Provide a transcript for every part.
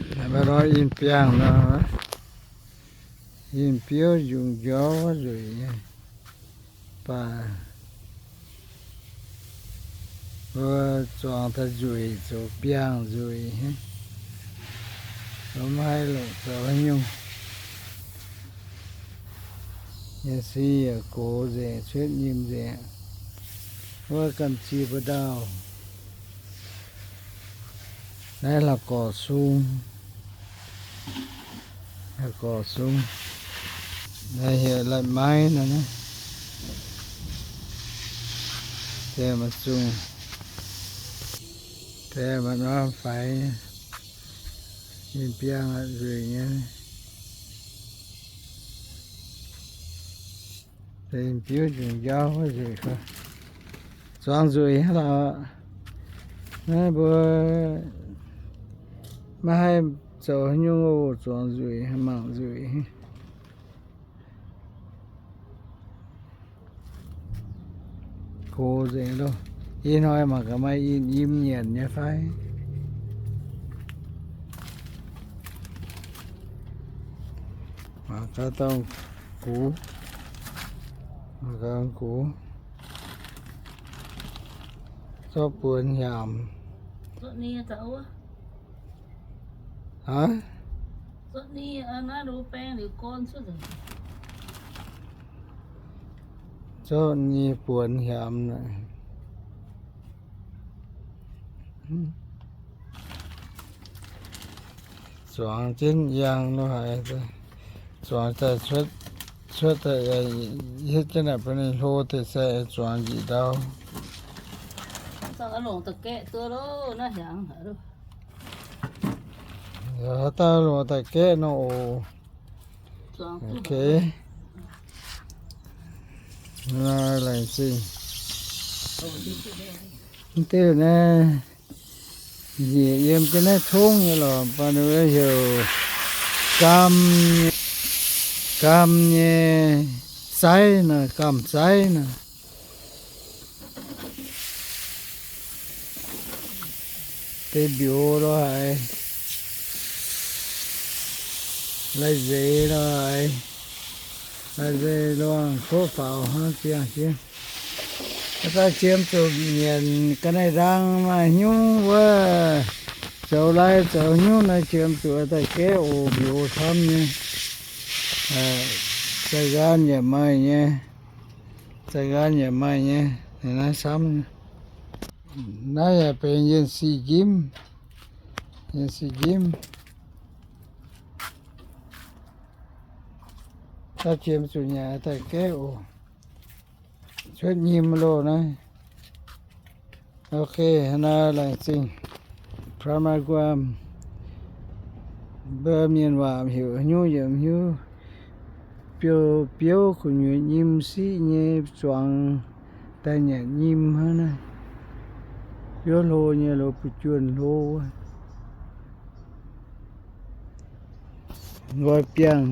Maaih lorz in biangh nor, in biouv njungc njouv nzueic nyei, baac mbuo zuangx daaih nzueic, zoux biangh nzueic, mv haih longc zoux haaix nyungc. Yaac si yaac gox nzengc, cuotv nyim nzengc. Wuov gamh nziex buoz-ndauh. Naaiv la'gorx sung, la'gorx sung. Naaiv heuc lai-maiv nor, naaiv deix maaih zungh, deix maaih norm faix nyei, in biangh nzueic nyei. Deix biouv njungc njouv nzueic, zuangx nzueic hnangv lorqc. Naaiv mbuo maiv haih zoux haaix nyungc oc, zuangx nzueic, mangc nzueic. Gox nzengc loh. Ih hnoi mangc gaax maaih in yim nyanc nyei fai. Mangc gaax dongh gux, mangc gaax gux, zorqv buonx hiaamx. Aa, zorqv nyei buonx hiaamx naaic. Zuangx jienv yangh lo haaix, zuangx daaih cuotv, cuotv daaih, hitv jienv naaic bun ninh hlo deix se zuangx njiec ndau. Haaix dauh longc daaih gaeqv nor oc. Ok. Laengz zingh. Mv diuh naaiv njiec yiem jienv naaiv tongv nyei lorqc, baac ninh heuc gaam, gaam nyei zaiv naaic, gaam zaiv naaic. Deix mbiouz lo haaix, lai-nzeix lo haaix, lai-nzeix loang-koqv faaux hnangv ziangh jienv. Haaix dauh qiemx zuqc nyanc ga'naaiv-nzang maaih hnyungv wuov, zoux lai zoux hnyungv naaiv qiemx zuqc daaih gaeqv oc, mbiouz camv nyei. Zaih-nqaang yaac maaih nyei, zaih-nqaang yaac maaih nyei, naaiv camv. Naaiv yaac benx yienh sic njimv, yienh sic njimv. Daaih qiemx zuqc nyanc daaih gaeqv oc. Cuotv nyim loh naaiv. Ok, naaiv laengz zingh. Pramaquam, mbuo mienh waac heuc haaix nyungc yaac mv hiuv. Biouv, biouv gu'nyuoz nyim siqv nyei, zuangx daaih nyanc nyim hnangv naaiv. Biouv hlo nyei loz, buoz-juonh hlo wuov. Nqoi biangh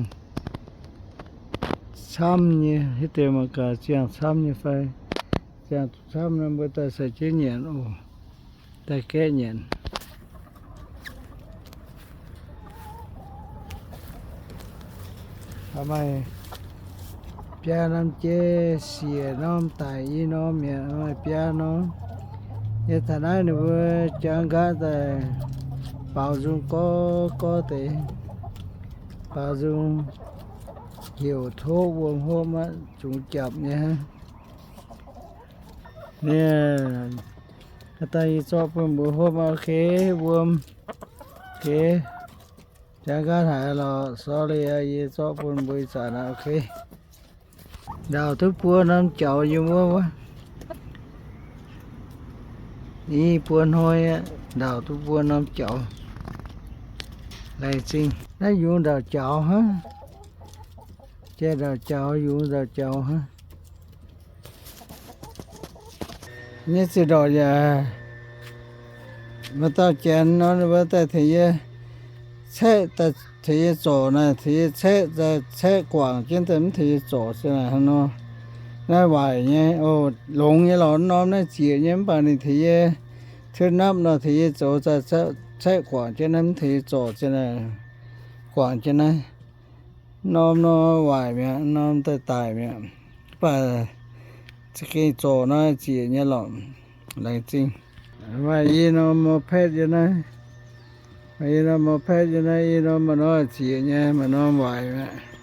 camv nyei, hitv deix mangc gaax ziangh camv nyei fai. Ziangh camv nor mbuo daaih caux jienv nyanc oc. Daaih gaeqv nyanc. Maaih biaa norm jei, siec norm daic i norm mi'aqv, maaih biaa norm. Yie taux naaiv ninh mbuo jangx nqaatv daaih baaux nzung gorqv gorqv deix, baaux nzung heuc tov wuom hopv aqv, zungx japc nyei hnangv. Niaa, haaix dauh yie zorqv bun mbuo hopv aqv, ok, wuom, ok. Jangx nqaatv haic lorqc, sorry aqv, yie zorqv bun mbuo ih zanc aqv, ok. Ndaauc duqv buo norm jaux yiem wuov wuov. I buo hnoi aqv, ndaauc duqv buo norm jaux. Laengz zingh. Naaiv yungz ndaauc jaux hnangv. Jai ndaauc jaux, yungz ndaauc jaux hnangv. Nyei zinh ndorqc yaac maaih dauh janx nor, ninh mbuo daaih tengx yie caeqv, daaih tengx yie zorc naaic, tengx yie caeqv, caeqv guangc jienv daaih mv tengx yie zorc se naaic hnangv nor. Naaiv waaic nyei, o, longx nyei lorqc, norm naaiv zieqc nyei, mv baac ninh tengx yie tune up nor, tengx yie zoux daaih caeqv, Caeqv guangc jienv naaiv mv tengx zorc jienv naaiv, guangc jienv naaiv. Norm nor waaic mi'aqv, norm daaih daic mi'aqv. Mv baac za'gengh zorc naaiv zieqc nyei lorqc. Laengz zingh. Maaih i norm moped yiem naaiv. Maaih i norm moped yiem naaiv, i norm maaih norm zieqc nyei, maaih norm waaic mi'aqv.